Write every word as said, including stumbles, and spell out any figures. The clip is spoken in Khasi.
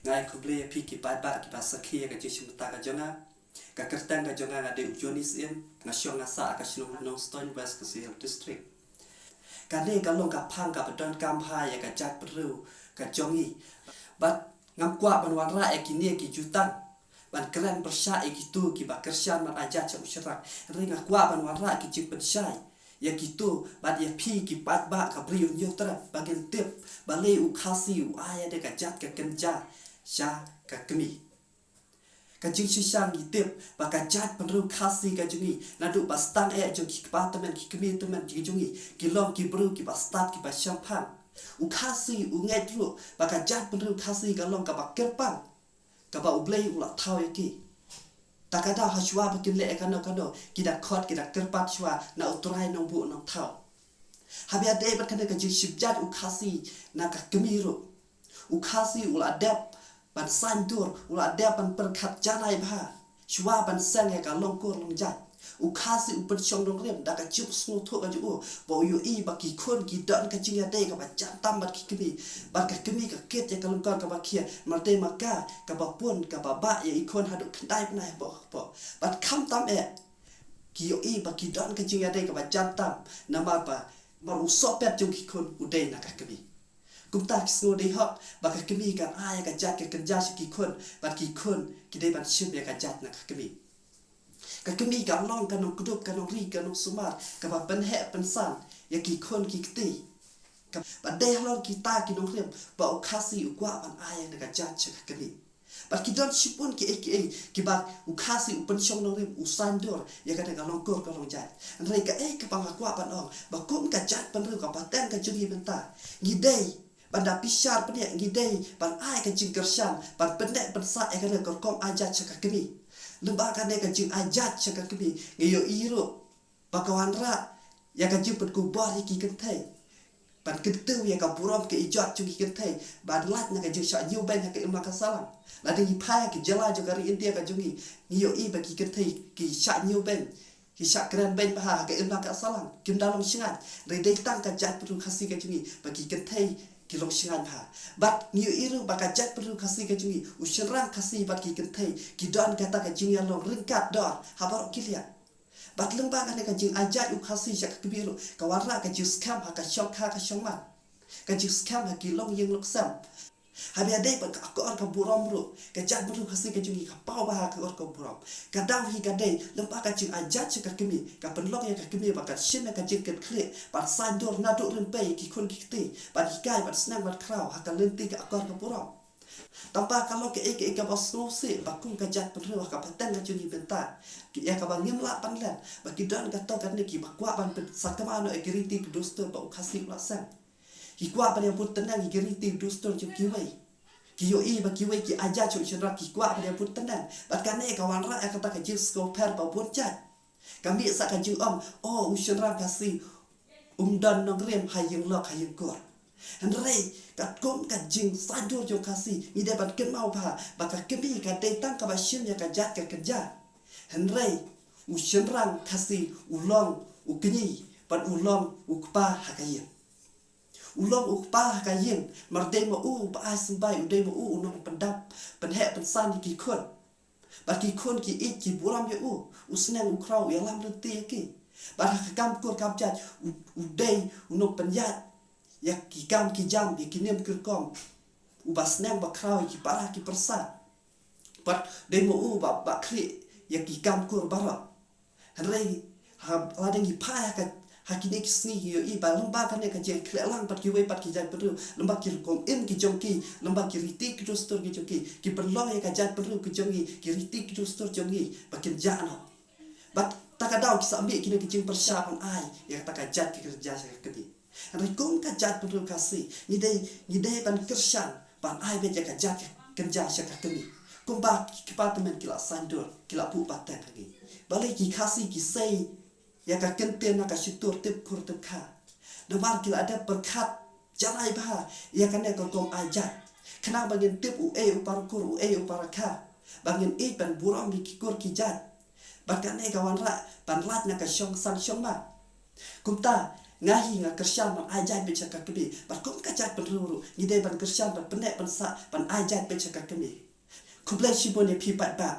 Nga ai khublei ïa phi ki paidbah kiba sakhi ïa ka jingshim bynta ka jong nga. Ka kyrteng ka jong nga nga dei u Johnny Syiem, nga shong nga sah ha ka shnong Nongstoiñ, West Khasi Hills District. Kane ka long ka phang kaba donkam bha ïa ka jaitbynriew ka jong ngi. Bad ngam kwah ban wanrah ïa kine ki jutang ban kren pyrshah ïa kito kiba kyrshan ban ai jait sha u shynrang. Hynrei nga kwah ban wanrah ki jingpynshai ïa kito bad ïa phi ki paidbah ka Bri u Hynñiewtrep ba ngin tip balei u Khasi u ai ïa ka jait ka kynja sha ka kmie. Ka jingshisha ngi tip ba ka jaitbynriew Khasi ka jong ngi, naduh ba sdang eh jong ki kpa tymmen, ki kmie tymmen ki jong ngi, ki long ki briew kiba stad, kiba shemphang. U Khasi u ngeit ruh ba ka jaitbynriew Khasi ka long kaba kyrpang, kaba U Blei u la thaw ïa ki. Ta ka daw hashwa ba kin leh ïa kano kano, ki da khot, ki da kyrpad shwa na U Trai Nongbuh Nongthaw. Haba ïadei bad kane ka jingshim jait u Khasi na ka kmie ruh, u Khasi u la dep ban saiñdur, u la dep ban pyrkhat janai bha shwa ban seng ïa ka longkur longjait. U Khasi u pynshong nongrim da ka jingsngewthuh ka jong u ba u ïohi ba ki khun ki don ka jingïadei kaba jan tam bad ki kmie, bad ka kmie ka kit ïa ka lyngkor kaba khia, mar dei ma ka kaba pun kaba bah ïa i khun haduh khyndai bnai hapoh hapoh. Bad khamtam eh ki ïohi ba ki don ka jingïadei kaba jan tam, namar ba mar u sohpet jong ki khun u dei na ka kmie. Kumta ki sngew dei hok ba ka kmie kan ai ïa ka jait ka kynja sha ki khun, bad ki khun ki dei ban shim ïa ka jait na ka kmie. Ka kmie ka long ka nongkdup, ka nongri, ka nongsumar kaba pynheh pynsan ïa ki khun ki kti. Ka, bad dei halor kita ki nongrim ba u Khasi u kwah ban ai ïa ka jait sha ka kmie. Bad ki don shibun kiei kiei kiba u Khasi u pynshong nongrim, u saiñdur ïa kane ka longkur ka longjait. Hynrei kaei kaba nga kwah ban ong, ba kum ka jaitbynriew ka pateng ka jong ngi mynta, ngi dei ban da bishar bniah, ngi dei ban ai ka jingkyrshan ban pynneh pynsah ïa kane ka rukom ai jait sha ka kmie. Lyngba kane ka jingai jait sha ka kmie, ngi ïohi ruh ba ka wanrah ïa ka jingpynkupbor ïa ki kynthei, ban kyntiew ïa ka burom ka ijot jong ki kynthei, ban lait na ka jingshah ñiewbeiñ ha ka imlang ka sahlang. Lada ngi phai ha ki jylla jong ka ri India ka jong ngi, ngi ïohi ba ki kynthei ki shah ñiewbeiñ, ki shah krenbeiñ bha ha ka imlang ka sahlang, kim da long shngaiñ. Hynrei dei tang ka jaitbynriew Khasi ka jong ngi ba ki kynthei ki long shngaiñ bha. Bad ngi ïohi ruh ba ka jaitbynriew Khasi ka jong ngi, u shynrang Khasi bad ki kynthei ki don kata ka jingïalong ryngkat dor ha baroh ki liang. Bad lyngba kane ka jingai jait u Khasi sha ka kmie ruh, ka wanrah ka jingskhem ha ka shongkha ka shongman, ka jingskhem ha ki longïing longsem. Haba ïadei bad ka akor ka burom ruh, ka jaitbynriew Khasi ka jong ngi ka paw bha ha ka akor ka burom. Ka daw hi ka dei lyngba ka jingai jait sha ka kmie, ka pynlong ïa ka kmie ba kan shim ïa ka jingkitkhlieh ban saiñdur naduh rympei ïa ki khun ki kti, ban hikai, ban sneng, ban khraw ha ka lynti ka akor ka burom. Tangba ka long kaei kaei kaba sngewsih ba kum ka jaitbynriew ha ka pateng ka jong ngi mynta, ïa kaba ngim lah ban len, ba ki don kato kane kiba kwah ban pynsakma noh ïa ki riti ki dustur ba u Khasi u la seng. Ki kwah ban ïa bud tneng ïa ki riti ki dustur jong kiwei. Ki ïohi ba kiwei ki ai jait sha u shynrang, ki kwah ban ïa bud tneng. Bad kane ka wanrah ïa kata ka jingsngewpher ba bun jait. Ka mih sa ka jingong, oh, u shynrang Khasi um don nongrim ha ïing lok ha ïing kur. Hynrei katkum ka jingsaiñdur jong u Khasi, ngi dei ban kynmaw bha ba ka kmie ka dei tang kaba shim ïa ka jait ka kynja. Hynrei u shynrang Khasi u long u kñi bad u long u kpa ha ka ïing. U long u kpa ha ka ïing, mar dei ma u ba ai symbai, u dei ma u u nongpyndap pynheh pynsan ïa ki khun. Bad ki khun ki ïeit ki burom ïa u, u sneng u khraw u ïalam lynti ïa ki. Bad ha ka kam kur kam jait u, u dei u nongpynïaid ïa ki kam ki jam, ïa ki niam ki rukom. Uba sneng ba khraw ïa ki para ki pyrsa. Bad dei ma u ba, ba khlieh ïa ki kam kur baroh. Hynrei ha, lada ngi phai ha ka, ha kine ki sngi ngi ïohi ba lyngba kane ka jingkhleh lang bad kiwei pat ki jaitbynriew, lyngba ki rukom im ki jong ki, lyngba ki riti ki dustur ki jong ki, ki pynlong ïa ka jaitbynriew ki jong ngi, ki riti ki dustur jong ngi ba kin jah noh. Bad ta ka daw ki sa mih kine ki jingpyrshah ban ai ïa kata ka jait ka kynja sha ka kmie. Hynrei kum ka jaitbynriew Khasi, ngi dei, ngi dei ban kyrshan ban ai beit ïa ka jait ka kynja sha ka kmie. Kumba ki kpa tymmen ki la saiñdur, ki la buh pateng ha ngi. Balei ki Khasi ki sei ïa ka kyntien na ka shyntur tip khur tip kha? Namar ki la dep pyrkhat janai bha ïa kane ka rukom ai jait, khnang ba ngin tip uei u para kur, uei u para kha, ba ngin ïeit ban burom ïa ki kur ki jait. Bad kane ka wanrah ban lait na ka shong sang shong man. Kumta Nga hi nga kyrshan ban ai jait beit sha ka kmie. Bad kum ka jaitbynriew ruh ngi dei ban kyrshan ban pynneh ban sah ban ai jait beit sha ka kmie. Khublei shibun ïa phi paidbah.